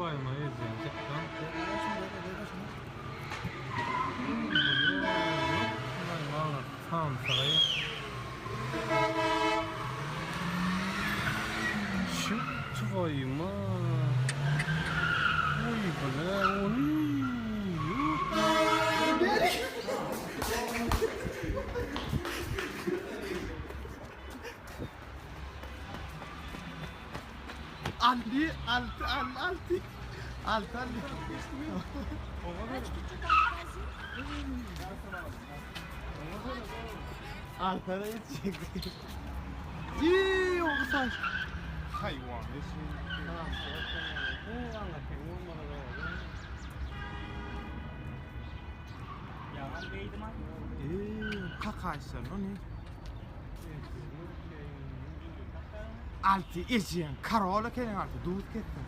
Twaýma ezýän çykdan. Samsygy. Şu twaýma. Oý bile, oý. Alty, alty, alty, alty. Alty, alty. Arkada yetişecek. Iiii, o saç. Hayvan. Eee, kakaşlar o ne? Alty ejeň karol ekeniň alty duz kessin.